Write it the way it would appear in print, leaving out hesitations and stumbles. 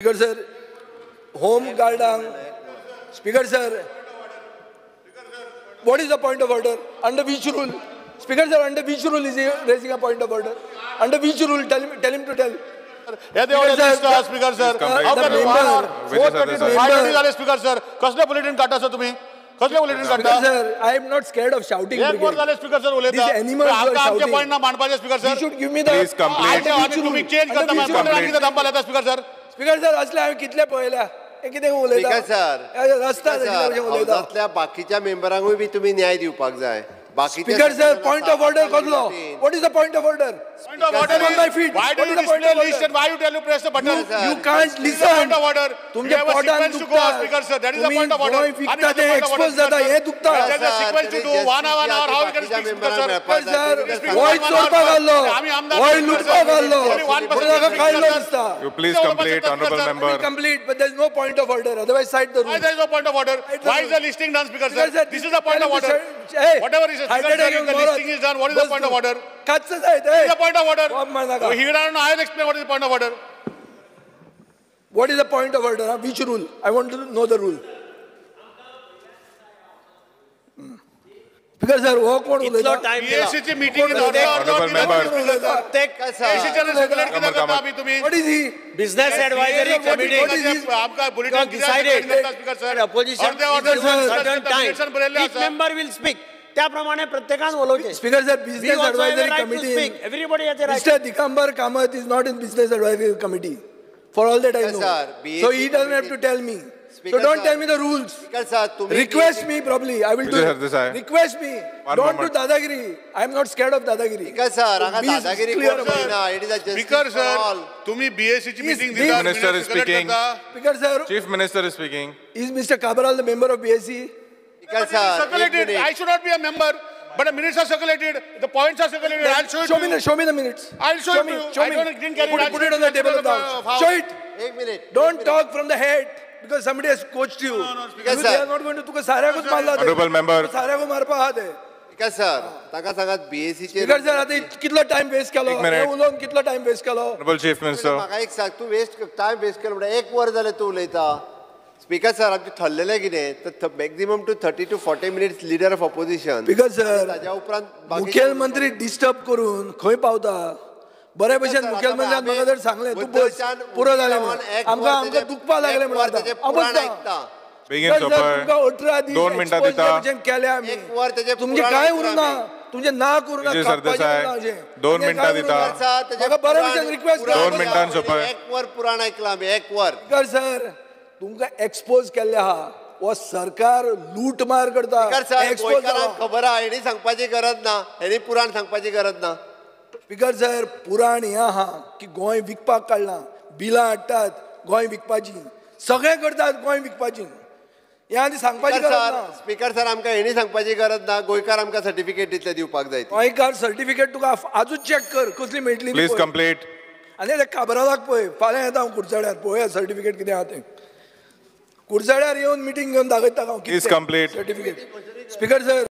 Speaker sir, home गार्डांक. Speaker sir, what is the point of order? Under which rule? Speaker sir, under which rule is he raising a point of order? Under which rule? Tell him, tell him to tell. हे देवळे speaker sir, जाले speaker sir, कसले bulletin काडटा sir तुम्ही? कसले bulletin काडटा sir? I am not scared of shouting. एक वर जाले स्पीकर सर उलयता. आमकां आमचे पॉयंट ना मांडपाचे speaker sir. You should give me the please complete. तुम्ही चेंज करता कितें थांबपाक येता स्पीकर सर? स्पीकर सर, असले हांवें कितले पळयल्या. कितें उलयता सर? रस्ता बाकीच्या मेंबरांकूय बी तुमी न्याय दिवपाक जाय. Speaker sir, point of order कसलो? What is the point of order? Point of order on my feet. Why do you display list and why you tell you press the button? You can't listen. Point of order. तुमच्या पोटान दुखता. Speaker sir, that is the point of order. Goa विकता ते expose जाता हे दुखता. There is a sequence to do 1 hour, 1 hour. How you can speak, speaker sir? Sir, Goa चोरपाक आल्लो, गोंय लुटपाक आल्लो, ताका काडलो दिसता. You please complete, honorable member. Complete, but there is no point of order. Otherwise cite the rule. Why there is no point of order? Why is the listing done, speaker sir? This is the point of order. Whatever is speaker sir, if the listing is done, what is the point of order? What is the point of order? He will not. I will explain what is the point of order. What is the point of order? Which rule? I want to know the rule. Because sir, हो कोण उलयता? BSc ची meeting honorable member. What is he? Business Advisory Committee आमकां bulletin decided speaker sir. Opposition certain time each member will speak. त्याप्रमाणे प्रत्येकान उलोवचें. Speaker sir, business advisory committee, everybody has a right. Mister Digambar Kamat is not in business advisory committee, for all that I know. So he doesn't have to tell me. So don't tell me the rules. Request me probably, I will do it. Request me. Don't do dadagiri. I am not scared of dadagiri. Speaker sir, dadagiri speaker sir, तुम्ही BSc ची meeting दिता. Minister is speaking. Speaker sir, Chief Minister is speaking. Is Mister Cabral the member of BSc? Circulated. I should not be a member, but the minutes are circulated. The points are circulated. I'll show it. Show me the, show me the minutes. I'll show it to you. Show me. I don't, didn't carry it. Put it on the table of the house. Show it. एक minute. Don't talk from the head because somebody has coached you. No, no, Speaker sir. They are not going to. तुका साऱ्याकूच मारला. Honorable member. साऱ्याकू मारपा आहा ते. Speaker sir, ताका सांगात BSc चे. Speaker sir, आता कितलो टाइम वेस्ट केलो? उलोवन कितलो टाइम वेस्ट केलो? Honorable Chief Minister. म्हाका एक सांग, तूं वेस्ट टाइम वेस्ट केलो म्हणल्यार एक वर जालें तूं उलयता. स्पीकर सर, आमचें ठरलेलें कितें तर maximum to 30 to 40 minutes leader of opposition. Speaker sir, ताज्या उपरांत मुख्यमंत्री डिस्टर्ब करून खंय पावता? बरे भशेन मुख्यमंत्र्यान म्हाका जर सांगलें तूं बस पुरो जालें म्हणून, आमकां आमकां दुखपाक लागलें म्हणून आतां तुमकां 18 दीस एक्सपोज भशेन केल्या आमी. तुमचें कांय उरना, तुमचें नाक उरना, दोन मिनटां दिता. म्हाका बरे भशेन रिक्वेस्ट. 2 मिनटां सोंपय. एक वर पुराण आयकलां आमी, एक वर. स्पीकर सर, तुमकां एक्सपोज केल्ले आहा. हो सरकार लूटमार करता. खबर आहा, हेणी सांगपाची गरज ना, हेणी पुराण सांगपाची गरज ना. स्पीकर सर, पुराण हें आहा की गोंय विकपाक काडलां, बिलां हाडटात गोंय विकपाची, सगळें करतात गोंय विकपाची. हें आनी सांगपाची गरज ना. स्पीकर सर, आमकां हेणी सांगपाची गरज ना. गोंयकार आमकां सर्टिफिकेट दितले दिवपाक जाय. गोंयकार सर्टिफिकेट तुका आजूच चॅक कर कसली मेळटली. Please complete. आनी ते काबरालाक पळय, फाल्यां येता हांव कुडचड्यार, पळोवया सर्टिफिकेट कितें आहा तें. कुडचड्यार येवन मिटींग घेवन दाखयता हांव. Please complete. Certificate. Speaker sir.